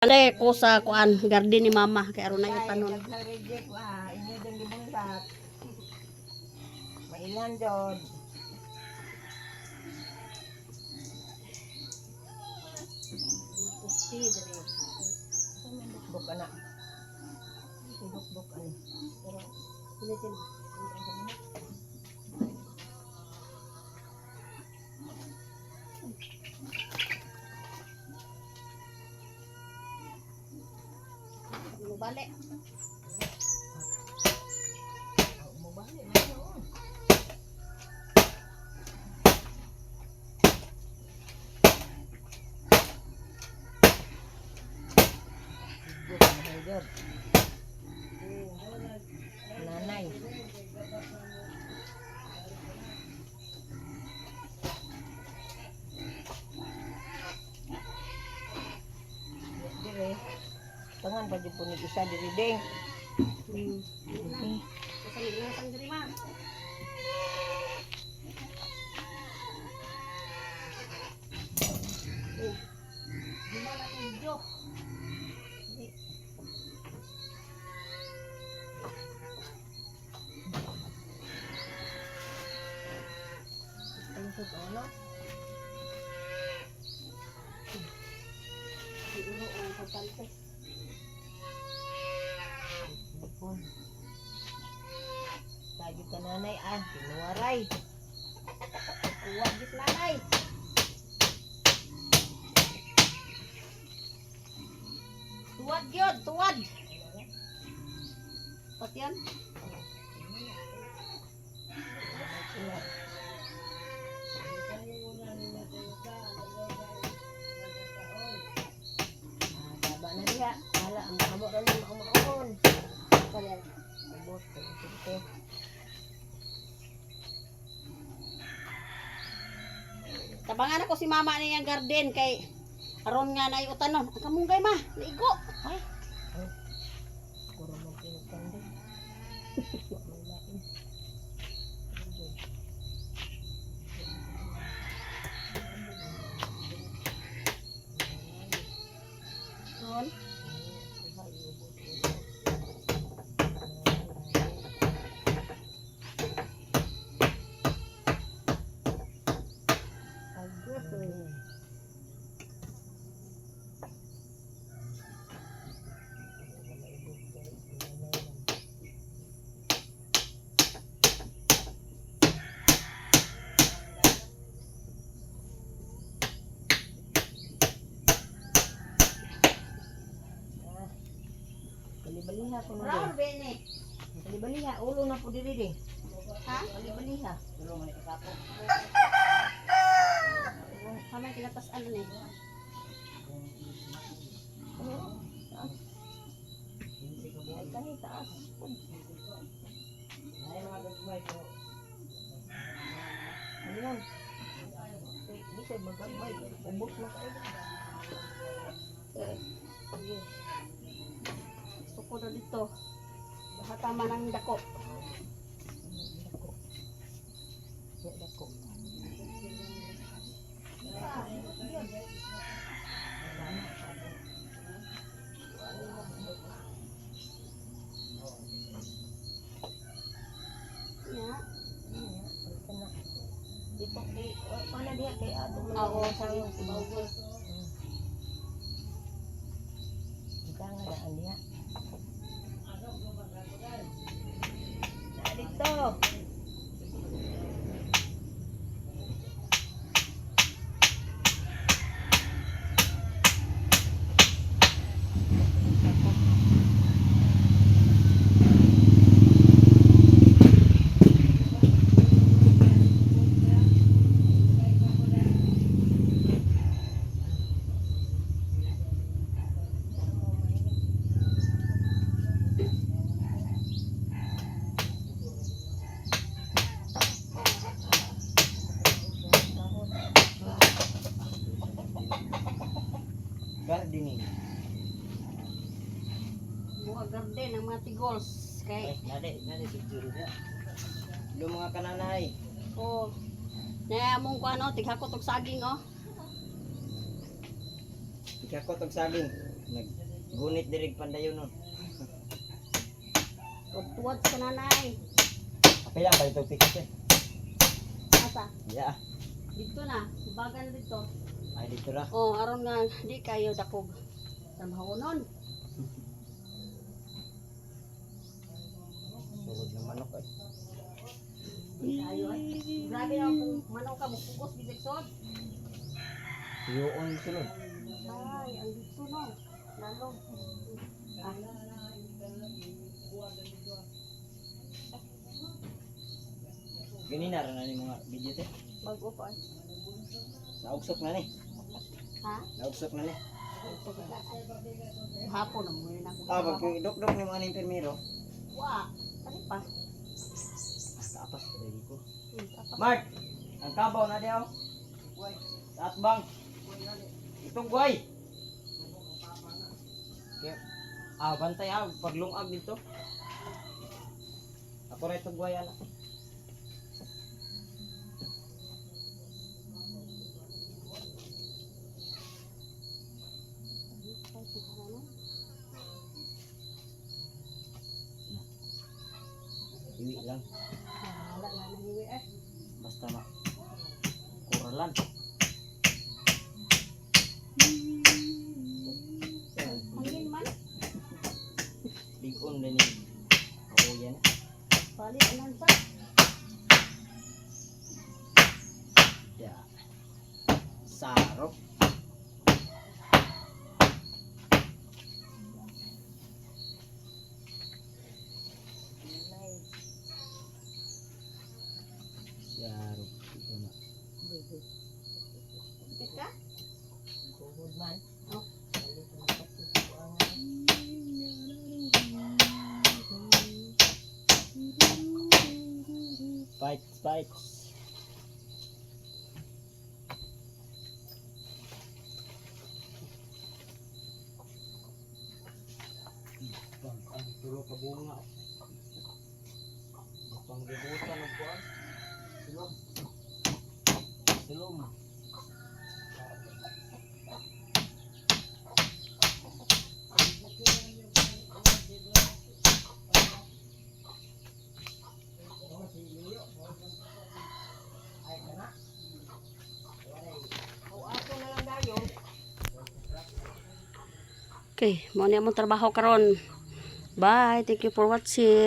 Ande ko sa kuan garden ni mama kay aron na itanon. Ay, reject ba? Inyo din gibuntat. Mailan jod. Pusti dere. Buk ana. Buk ani. Pero pilitin. Balik. Mo bali na no. Jod. Nanay. Dire. Tangan pa jud po ni isa diri ding. Hmm. Sa ingatang diri ma. Eh, di ba na video? Palusot ano? Di ulo ang pagkante. Ipon. Tayo ka nanay ah, tinuwaray. Uwag gis nanay. Tuwad gyud, tuwad. Patian. Ah, taba na diha. Hala, ang amo ra ni maumaon. Kaya Ubos ko ito. Tabangan ako si mama niyang garden kay aron nga nay utanon. Ang kamunggay ma, naigo. Ay. Kuro mo pinukande. Wa may lain. Ron. Agay. Balibaliha ko na Ron bene. Balibaliha, ulo na po diri ding. Ha? Balibaliha. Kamay kinatasan ni. Ay, kani taas. Ano yan? Di siya magagmay. Ubos na kayo. Sige. Suko na dito. Baka tama ng dako. Dako. Ya, dako. Ya. Kana. Dito kay pana diha kay ato man Oo, ang sayong Baugol. Ika nga daan diha. Na dito. Gardening. Mga garden ang mga tigols kay Ay, nade, nade picture niya. Hello mga kananay. oh. Na among kuan oh, tighakot og saging oh. Ikakot og saging. Naggunit dirig pandayon nun. Tuwad sa nanay. Okay lang, balik itong pikas eh. Asa? Yeah. Dito na. Bagan na dito. Ay, dito ra. Oh, aron nga di kayo dakog. Trabaho nun. Sulod ng manok eh. Di kayo ay. Grabe na kung manok ka mupugos bisig sod. Tuyuon sulod. Ay, ang dito no. Lalo. Ah, Ganina ra na ni mga video te. Bago pa. Ay. Naugsok na ni. Ha? Naugsok na ni. Hapon na mo na ako. Ah, pag dok-dok ni mga impirmero. Wa. Ano pa? Tapas ready ko. Tapas. Mark, ang kabaw na diaw. Sa atbang. Itong guay. Kaya, bantay paglungag dito. Ako ra itong guay ala. Iwi lang. Wala na nahiwi eh. Basta ma kuralan. Hangin man. Bigon din ni. Oo yan. Bali anan sa. Ya. Sarok. Sarok. Ito na. Kapit ka? Tuhod man. Oh. Balik na pagkukuangan. Fight, fight. Bang, ang tulo ka bunga. Pang gibutan og kuan. Sulom. Sulom. O ako na lang dayon. Okay, mao ni among trabaho karon. Bye, thank you for watching.